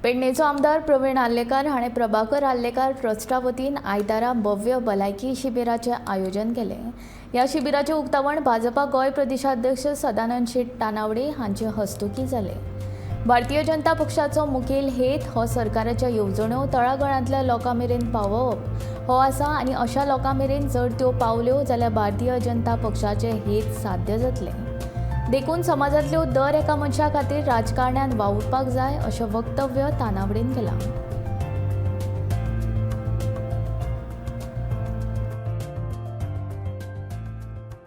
पेडणेचो आमदार प्रवीण आर्लेकार हाणें प्रभाकर आर्लेकार ट्रस्टा वतीन आयतारा भव्य भलायकी शिबिराचें आयोजन केलें. ह्या शिबिराचें उक्तावण भाजपा गोंय प्रदेशाध्यक्ष सदानंद शेट तानावडे हांचे हस्तुकीं जालें. भारतीय जनता पक्षाचो मुखेल हेत हो सरकाराच्या येवजण्यो तळागाळांतल्या लोकां मेरेन पावोवप हो आसा आनी अशा लोकां मेरेन जर त्यो पावल्यो जाल्यार भारतीय जनता पक्षाचें हेत साध्य जातलें. देखून समाजांतल्यो दर एका मनशा खातीर राजकारण्यान वावुरपाक जाय अशें वक्तव्य तानावडेन केलां.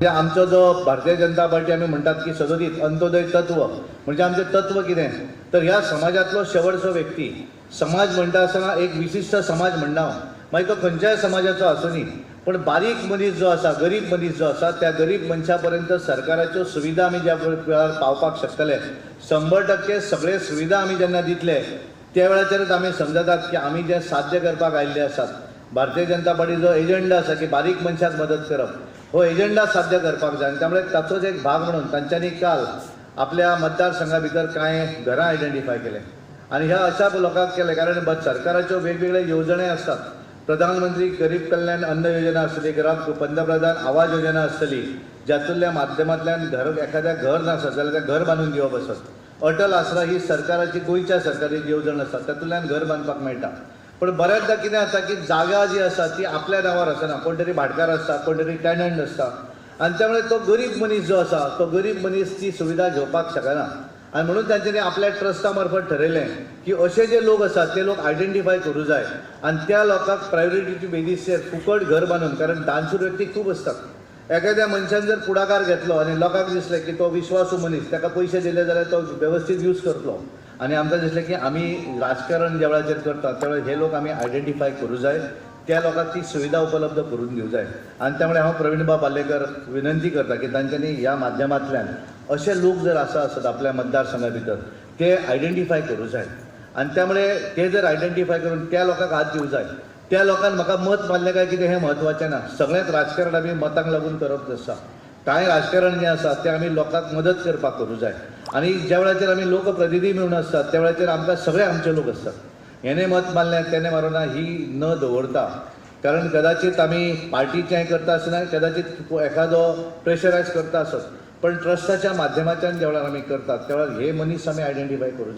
आमचो जो भारतीय जनता पार्टी आमी म्हणटात की सदोदीत अंत्योदय तत्व म्हणजे आमचें तत्व कितें तर ह्या समाजांतलो शेवटचो व्यक्ती, समाज म्हणटा आसतना एक विशिश्ट समाज म्हणना हांव, मागीर तो खंयच्याय समाजाचो आसुनी, पण बारीक मनीस जो आसा, गरीब मनीस जो आसा, त्या गरीब मनशा पर्यंत सरकाराच्यो सुविधा आमी ज्या वेळार पावपाक शकतले, 100% सगळे सुविधा आमी जेन्ना दितले त्या वेळाचेरच आमी समजतात की आमी जें साध्य करपाक आयिल्ले आसात. भारतीय जनता पार्टीचो एजंडा आसा की बारीक मनशाक मदत करप, हो एजंडा साध्य करपाक जाय आनी त्यामुळे ताचोच एक भाग म्हणून तांच्यांनी काल आपल्या मतदारसंघा भितर कांय घरां आयडेंटिफाय केले आनी ह्या अशा लोकांक केले, कारण सरकाराच्यो वेगवेगळे येवजण्यो आसतात. प्रधानमंत्री गरीब कल्याण अन्न योजना आसतली, घरात पंतप्रधान आवास योजना आसतली, ज्यातूंतल्या माध्यमांतल्यान घर एखाद्या घर नासत जाल्यार तें घर बांदून दिवप आसत. अटल आसरा ही सरकाराची, गोंयच्या सरकाराची येवजण आसा, तातूंतल्यान घर बांदपाक मेळटा. पण बऱ्याचदा कितें जाता की जागा जी आसा ती आपल्या नांवार आसना, कोण तरी भाटकार आसता, कोण तरी टॅनंट आसता आनी त्यामुळे तो गरीब मनीस जो आसा तो गरीब मनीस ती सुविधा घेवपाक शकना आनी म्हणून तांच्यांनी आपल्या ट्रस्टा मार्फत ठरयलें की अशे जे लोक आसात ते लोक आयडेंटिफाय करूं जाय आनी त्या लोकांक प्रायोरिटीची बेजीसचेर फुकट घर बांदून, कारण दानशूर व्यक्ती खूब आसतात. एखाद्या मनशान जर पुढाकार घेतलो आनी लोकांक दिसलें की तो विश्वासू मनीस, ताका पयशे दिले जाल्यार तो वेवस्थीत यूज करतलो. आनी आमकां दिसलें की आमी राजकारण ज्या वेळाचेर करतात त्या वेळार हे लोक आमी आयडेंटिफाय करूं जाय, त्या लोकांक ती सुविधा उपलब्ध करून दिवं जाय. आनी त्यामुळे हांव प्रवीणबाब आर्लेकर विनंती करता की तांच्यांनी ह्या माध्यमांतल्यान अशे लोक जर आसा आसत आपल्या मतदारसंघा भितर ते आयडेंटिफाय करूं जाय आनी त्यामुळे ते जर आयडेंटिफाय करून त्या लोकांक हात दिवं जाय. त्या लोकांक म्हाका मत मारलें काय कितें हें म्हत्वाचें ना, सगळेंच राजकारण आमी मतांक लागून करप आसता. कांय राजकारण जें आसा तें आमी लोकांक मदत करपाक करूं जाय आनी ज्या वेळाचेर आमी लोकप्रतिनिधी म्हणून आसतात त्या वेळाचेर आमकां सगळे आमचे लोक आसतात. हेणे मत मारलें तेणें मारूं ना ही न दवरता, कारण कदाचित आमी पार्टीचें करता आसतना कदाचित एखादो प्रेशरायज करता आसत, पण ट्रस्टाच्या माध्यमांतल्यान ज्या वेळार आमी करतात त्या वेळार हे मनीस आमी आयडेंटिफाय करूं जाय.